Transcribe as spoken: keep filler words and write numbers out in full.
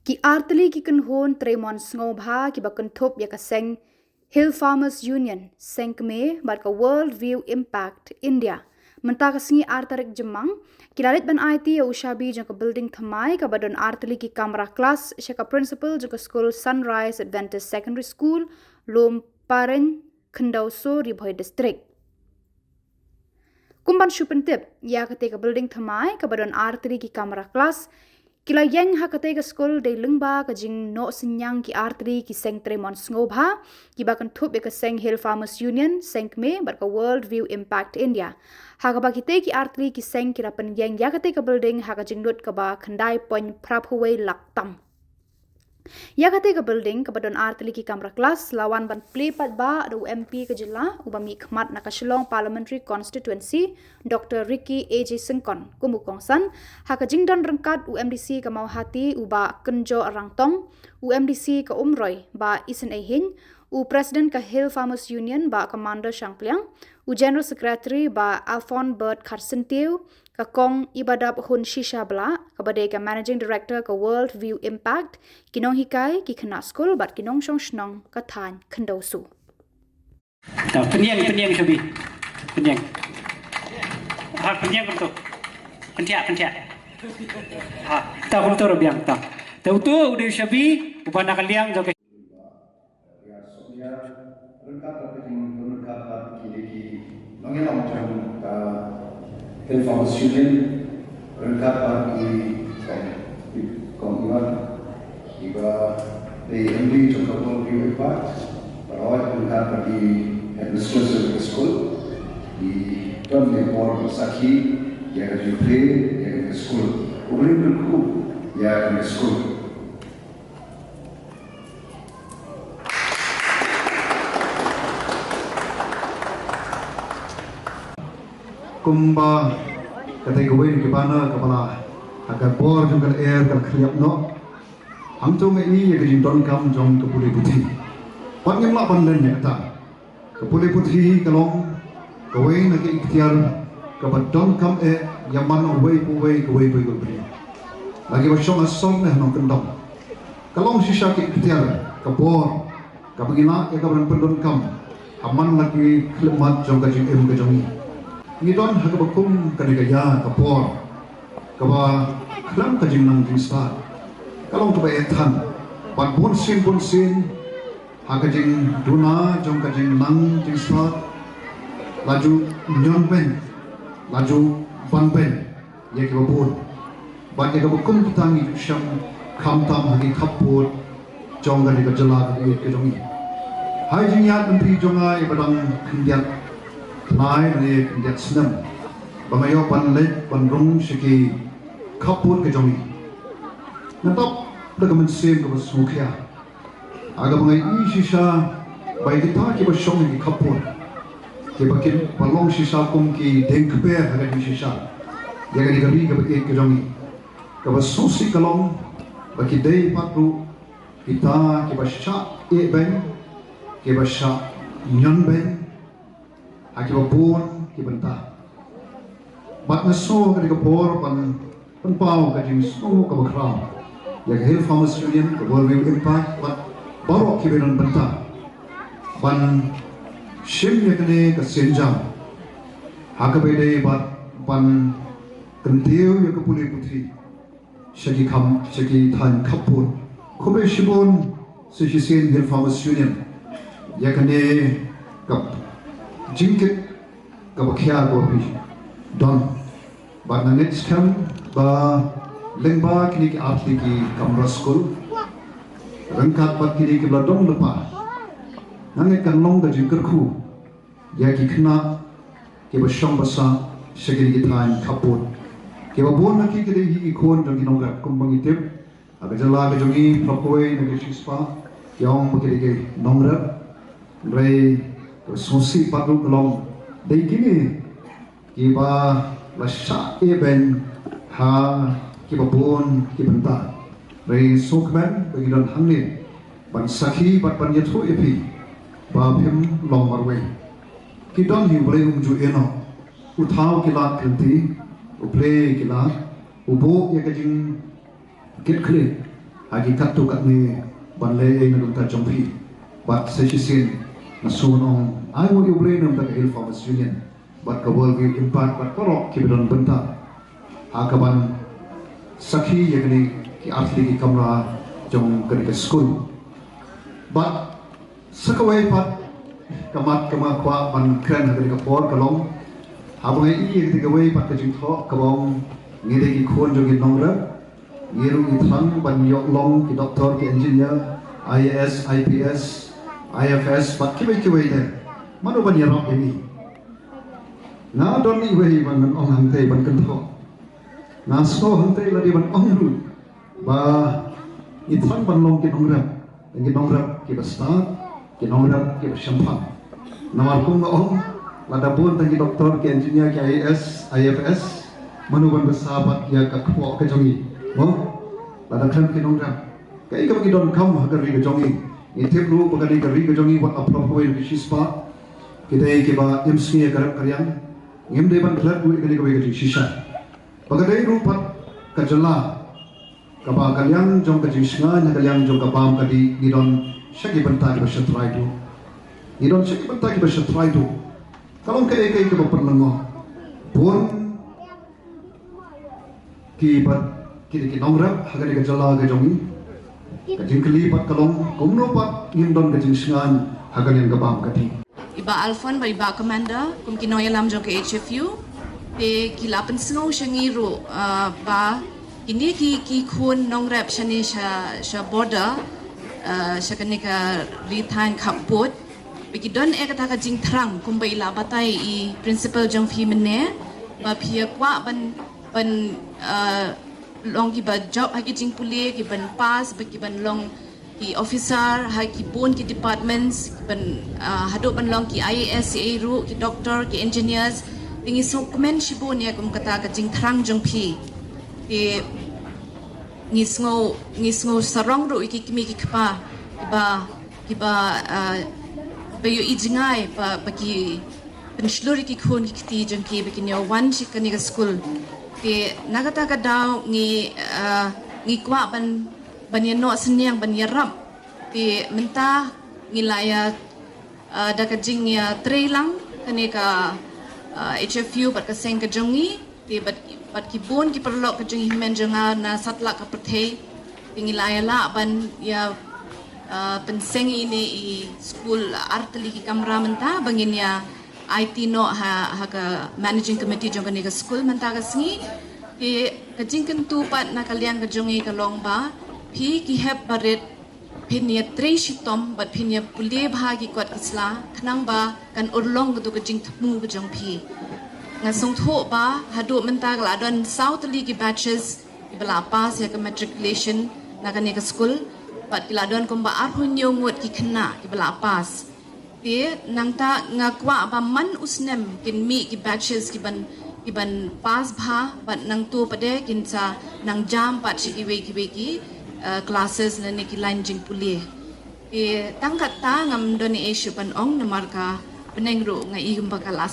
Ki artylli ki kynhun trei mon sngewbha kiba kynthup ïa ka seng Hill Farmers Union, seng kmie bad ka World View Impact India, mynta ka sngi ar tarik Jymmang, ki la leit ban aiti ïa u shabi jong ka building thymmai kaba don artylli ki kamra klas sha ka principal jong ka skul Sunrise Adventist Secondary School, Lum Pareng, Khyndaw Soo, Ri Bhoi District. Kum ban shu pyntip ïa katei ka building thymmai kaba don artylli ki kamra klas, ki la ïeng ha katei ka skul dei lyngba ka jingnoh synñiang ki artylli ki seng trei mon sngewbha kiba kynthup ïa ka seng Hill Farmers Union, seng kmie bad ka World View Impact India, ha kaba kitei ki artylli ki seng ki la pynïeng ïa katei ka building ha ka jinglut kaba khyndai point phra phew wei lak tam. Ïa katei ka building kaba don artylli ki kamra klas la wan ban plie paidbah da u M P ka jylla uba mihkhmat na ka Shillong Parliamentary Constituency, Doctor Ricky A J Syngkon, kum u kongsan ha ka jingdon ryngkat u M D C ka Mawhati, u Bah Kynjoh Rangtong, u M D C ka Umroi, Bah Isynei Hyne, u President ka Hill Farmers Union, Bah Commander Shangpliang, u General Secretary, Bah Alphonbert Kharsyntiew, ka Kong Ibadap Hun Shisha Blah, kaba dei ka Managing Director ka World View Impact, ki nonghikai, ki khynnah skul bad ki nongshong shnong ka thaiñ Khyndaw Soo. Ta pynïeng, pynïeng shabi. Pynïeng. Ha, pynïeng kumto. Pynthiah, pynthiah. Ha, ta kumto ruh biang ta. Ta uto u dei u shabi uba na ka liang jong ka Ryngkat bad ka jingdon ryngkat bad kine ki nongïalam jong ka Hill Farmers Union, ryngkat bad ki kong, ki kong Iwan, kiba dei M D jong ka World View Impact, baroh ryngkat bad ki headmistress jong ka skul, ki don ne por sakhi ïa ka jingplie ïa ka skul. U ring kyrkhu ïa ka skul. Kumba katei kawei na ki banner kaba la ha ka bor jong ka lyer ka la khriap noh. Hangto nga i ïa ka jingdonkam jong ka pule puthi. Wat ngim lah ban len ïa kata. Ka pule puthi ka long kawei na ka iktiar kaba donkam eh ïa man uwei pa uwei, kawei pa uwei ka briew. La kiba shong ha sor ne ha nongkyndong. Ka long shisha ka iktiar, ka bor kaba ngi lah ïa ka ban pyndonkam ha man la ki khyllipmat jong ka jingim ka jong ngi. Ngi don ha kaba kum kane ka ïa ka por kaba khlem ka jingnang jingstad. Ka long kaba eh than bad bun sien bun sien ha ka jingduna jong ka jingnang jingstad, la ju ñion beiñ, la ju ban beiñ ïa kiba bun. Bad ïa kaba kum kita ngi ju shem khamtam ha ki khappud jong kane ka jylla kaba ïeit ka jong ngi. Ha i jingïaid lynti jong nga ïa ba dang khyndiat bnai ne khyndiat snem ba nga ïoh ban leit ban rung sha ki khappud ka jong ngi, nga dap da ka mynsiem kaba sngewkhia. Ha kaba nga i shisha ba ïa kita kiba shong ha ki khappud, kiba kin ba long shisha kum ki dieng kper ha ka jingshisha ïa kane ka ri kaba ïeit ka jong ngi, kaba sngewsih ka long ba ki dei pat ruh kita kiba shah ïeh beiñ, kiba shah ñion beiñ ha kiba bun ki bynta. Bad nga sngew ka dei ka por ban pynpaw ka jingsngewnguh kaba khraw ïa ka Hill Farmers Union, ka World View Impact bad baroh kiba don bynta ban shim ïa kane ka sienjam ha kaba ïadei bad ban kyntiew ïa ka pule puthi sha ki kam, sha ki thaiñ khappud. Khublei shibun sa shisien Hill Farmers Union ïa kane ka jingkit kaba khia kaba phi don. Bad nga ngeit skhem ba lyngba kine ki artylli ki kamra skul ryngkat bad kine kiba la don lypa, nga ngeit kan long ka jingkyrkhu ïa ki khynnah kiba shong ba sah sha kine ki thaiñ khappud. Kiba bun na ki ki dei hi ki khun jong ki nongrep, kumba ngi tip ha ka jylla ka jong ngi, phraphew wei na ki shispah ki ong ba ki dei ki nongrep. Hynrei ka sngewsih pat ruh ka long dei kine kiba la shah ïeh beiñ ha kiba bun ki bynta. Hynrei sngewkmen ba ngi don hangne ban sakhi bad ban ïathuh ïa phi ba phim long marwei. Ki don hi, U Blei um ju ïehnoh. U thaw ki lad ki lynti, U Blei ki lad, u buh ïa ka jingkitkhlieh Ha ki katto katne ban leh ei na ka bynta jong phi. Bad sa shisien nga sngew ban ong ai nguh ïa U Blei na ka bynta ka Hill Farmers Union bad ka World View Impact bad baroh kiba don bynta ha kaban sakhi ïa kine ki artylli ki kamra jong kane ka skul. Bad sa kawei pat ka mat kaba nga kwah ban kren ha kane ka por ka long, haba nga ïohi ïa kawei pat ka jingthoh kaba ong ngi dei ki khun jong ki nongrep, ngi ruh ngi thrang ban ïoh long ki doktor, ki engineer, I A S, I P S, I F S bad kiwei kiwei de. Mano ban ïarap ïa ngi? Nga don iwei ba ngan ong hangtei ban kynthoh. Nga sngew hangtei lada ban ong ruh ba ngi thrang ban long ki nongrep, ki nongrep kiba stad, ki nongrep kiba shemphang. Namar kum nga ong, lada bun tang ki doktor, ki engineer, ki I A S, I F S, mano ban bsa bad ïa ka kpoh ka jong ngi? Mo? Lada khlem ki nongrep, kaei kaba ngi donkam ha ka ri ka jong ngi? Ngi tip ruh ba kane ka ri ka jong ngi wat la phrop kawei na ki shispah ki dei kiba im sngi ïa ka rep ka riang. Ngim dei ban klet ruh ïa kane kawei ka jingshisha. Ba ka dei ruh pat ka jylla kaba ka liang jong ka jingshngaiñ, ha ka liang jong ka bam ka dih, ngi don sha ki bynta kiba shatrai duh. Ngi don sha ki bynta kiba shatrai duh. Ka long kaei kaei kaba pynlyngngoh. Bun ki bad ki dei ki nongrep ha kane ka jylla ka jong ngi. Ka jingkylli pat ka long kumno pat ngim don ka jingshngaiñ ha ka liang ka bam ka dih. I Bah Alfon bad i Bah Commander kum ki nongïalam jong ka H F U, te ki la pynsngew sha ngi ruh, ah, ba kine ki, ki khun nongrep shane sha, sha border, ah, sha kane ka ri thaiñ khappud, ba ki don eh kata ka jingthrang kumba i la batai i principal jong phi mynne, ba phi ïa kwah ban, ban, ah, long kiba jop ha ki jingpule, ki ban pass, ba ki ban long ki officer ha ki bun ki departments, ban, ah, haduh ban long ki I A S, ki ruh ki doctor, ki engineers. Te ngi sngewkmen shibun ïa kum kata ka jingthrang jong phi. Te ngi sngew, ngi sngew sarong ruh ïa ki kmie ki kpa kiba, kiba, ah, ba ïohi jngai ba, ba ki pynshlur ïa ki khun ki kti jong ki ba kin ïa wan sha kane ka skul. Te na kata ka daw ngi, ah, ngi kwah ban, ban ïa noh synñiang ban ïarap. Te mynta ngi la ïa, ah, da ka jingïatreilang kane ka, ah, H F U bad ka seng ka jong ngi. Te bad, bad ki bun ki paralok ka jong i hynmen jong nga na satlak ka pyrthei. Te ngi la ïa lah ban ïa, ah, pynseng ïa ine i skul artylli ki kamra mynta ba ngin ïa aiti noh ha, ha ka managing committee jong kane ka skul mynta ka sngi. Te ka jingkyntu pat na ka liang ka jong ngi ka long ba phi ki hep barit phin ïa trei shitom bad phin ïa pule bha ki kot ki sla khnang ba kan urlong katu ka jingthmu ka jong phi. Nga sngewthuh ba haduh mynta ka la don saw tylli ki batches kiba la pass ïa ka matriculation na kane ka skul, bad ki la don kumba arphew hynñiew ngut ki khynnah kiba la pass. Te nangta nga kwah ba man u snem kin mih ki batches ki ban, ki ban pass bha, bad nangta pat de kin sa nang jam pat sha kiwei kiwei ki, eh, classes lane ki line jingpule. Te tang katta ngam don ei shuh ban ong namar ka bneng ruh nga i kumba ka la